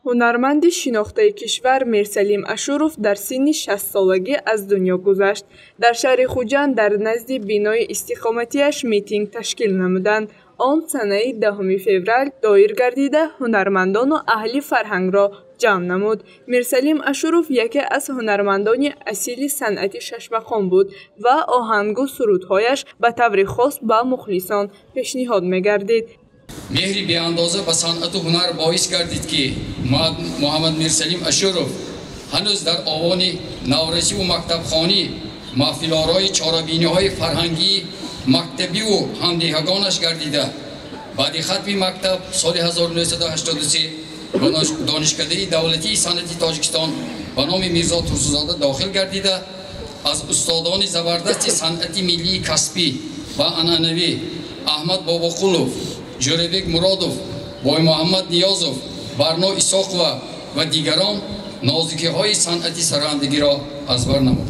Ҳунарманди шинохтаи кишвар Мирсалим Ашуров дар синни 60-солагӣ аз дунё гузашт. Дар шаҳри Хуҷанд дар назди бинои истиқоматиаш митинг ташкил намуданд. Он санаи 10 феврал доир гардида, ҳунармандону аҳли фарҳангро ҷамъ намуд. Мирсалим Ашуров яке аз ҳунармандони асили санъати шашмақом буд ва оҳангу сурудҳояш ба таври хос ба мухлисон пешниҳод мегардид. Меҳри беандоза ба санъату ҳунар боис гардид, ки Муҳаммад Мирсалим Ашуров ҳанӯз дар овони наврасиву мактабхонӣ маҳфилорои чорабиниҳои фарҳангии мактабиву ҳамдеҳагонаш гардида, баъди хатми мактаб соли 1983 ба Донишкадаи давлатии санъати Тоҷикистон ба номи Мирзо Турсунзода дохил гардида, аз устодони забардасти санъати миллии касбӣ ва анъанавӣ Аҳмад Бобоқулов, Ҷӯрабек Муродов, Боймуҳаммад Ниёзов, Барно Исоқова ва дигарон нозукиҳои санъати сарояндагиро аз бар намуд.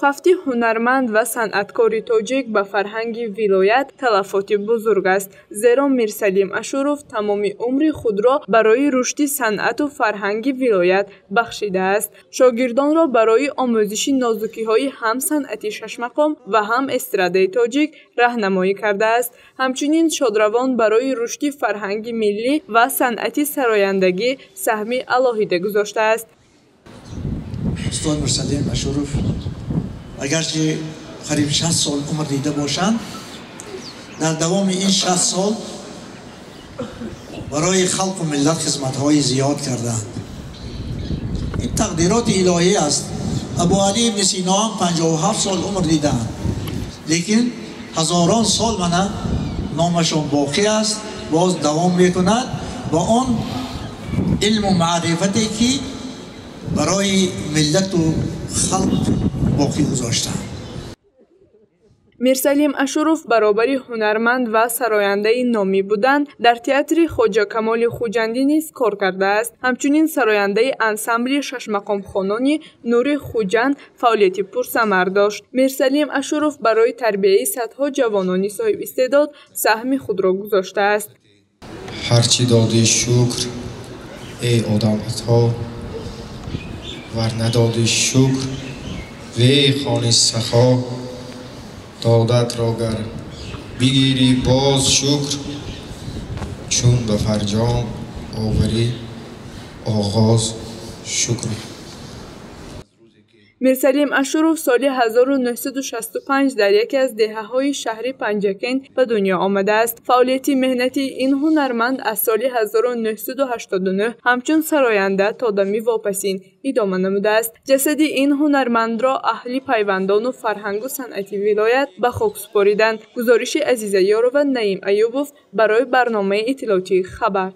Фавти ҳунарманд ва санъаткори тоҷик ба фарҳанги вилоят талафоти бузург аст, зеро Мирсалим Ашуров тамоми умри худро барои рушди санъату фарҳанги вилоят бахшидааст. Шогирдонро барои омӯзиши нозукиҳои ҳам санъати шашмақом ва ҳам эстрадаи тоҷик раҳнамоӣ кардааст. Ҳамчунин шодравон барои рушди фарҳанги миллӣ ва санъати сарояндагӣ саҳми алоҳида гузоштааст. Устод Мирсалим Ашуров агарчи қариб 60 сол умр дида бошанд, дар давоми ин 60 сол барои халқу миллат хизматҳои зиёд карданд. Ин тақдироти илоҳӣ аст. Абуалӣ ибни Сино ҳам 57 сол умр дидаанд, лекин ҳазорон сол мана номашон боқӣ аст, боз давом мекунад ба он илму маърифате, ки барои миллату халқ боқӣ гузоштанд. Мирсалим Ашуров баробари ҳунарманд ва сарояндаи номӣ будан, дар театри Хоҷа Камоли Хуҷандӣ низ кор кардааст. Ҳамчунин сарояндаи ансамбли шашмақомхонони Нури Хуҷанд фаъолияти пурсамар дошт. Мирсалим Ашуров барои тарбияи садҳо ҷавонони соҳибистеъдод саҳми худро гузоштааст. Ҳарчи додӣ шукр, эй одам ато, вар надодӣ шукр, вей хони сахо, додатро гар бигирӣ боз шукр, чун ба фарҷом оварӣ оғоз шукр. Мирсалим Ашуров соли 1965 дар яке аз деҳаҳои шаҳри Панҷакент ба дунё омадааст. Фаъолияти меҳнатии ин ҳунарманд аз соли 1989 ҳамчун сароянда то дами вопасин идома намудааст. Ҷасади ин ҳунармандро аҳли пайвандону фарҳангу санъати вилоят ба хок супориданд. Гузориши Азиза Ёрова, Наим Аюбов барои барномаи иттилоотии «Хабар».